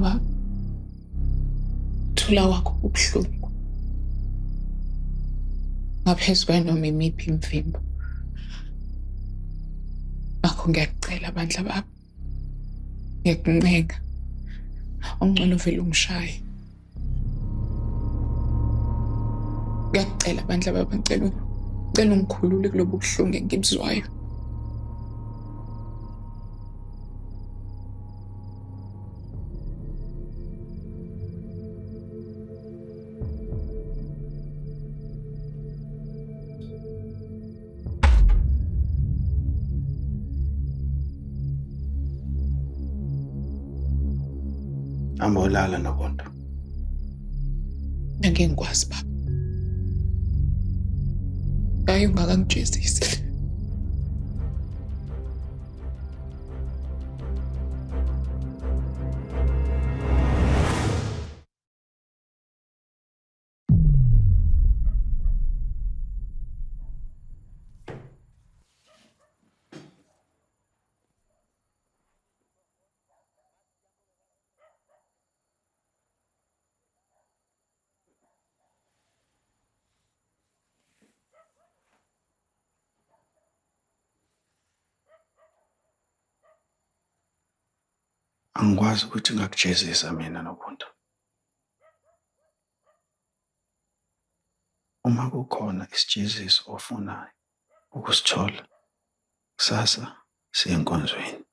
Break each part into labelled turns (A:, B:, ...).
A: Baba, thula kwakho kubuhlungu. Ngaphezu kwanoma imiphi imivimbo. Ngakho ngiyakucela bandla baba. Ngiyakuncenga. Ongcono vele ungishaye. Ngiyakucela bandla baba, ngicela ungikhulule kulobu buhlungu engibuzwayo.
B: Hamba olala Nobuntu.
A: Angeke ngikwazi baba. Hayi ungakangijezisi.
B: Angikwazi ukuthi ngakujezisa mina Nobuntu. Uma kukhona isijeziso ofunayo ukusithola, kusasa siya enkonzweni.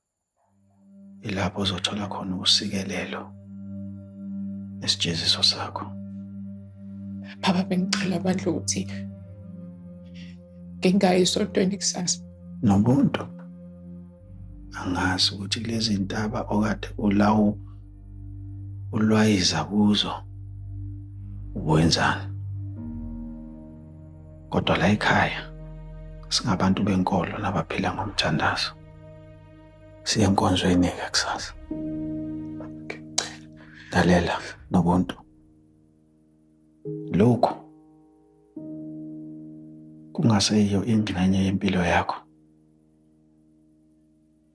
B: Ilapho ozothola khona usikelelo nesijeziso sakho.
A: Baba bengicela bandla ukuthi ngingayi esontweni kusasa.
B: Nobuntu, angazi ukuthi kulezi ntaba okade ulawu ulwayiza kuzo ubuwenzani. Kodwa la ekhaya singabantu benkolo nabaphila ngomthandazo. Siye enkonzweni-ke kusasa. Lalela Nobuntu. Lokhu kungaseyiyo ingxenye yempilo yakho.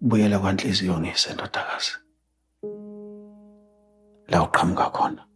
B: Buyela kwanhliziyo ngise ndodakazi. La uqhamuka khona.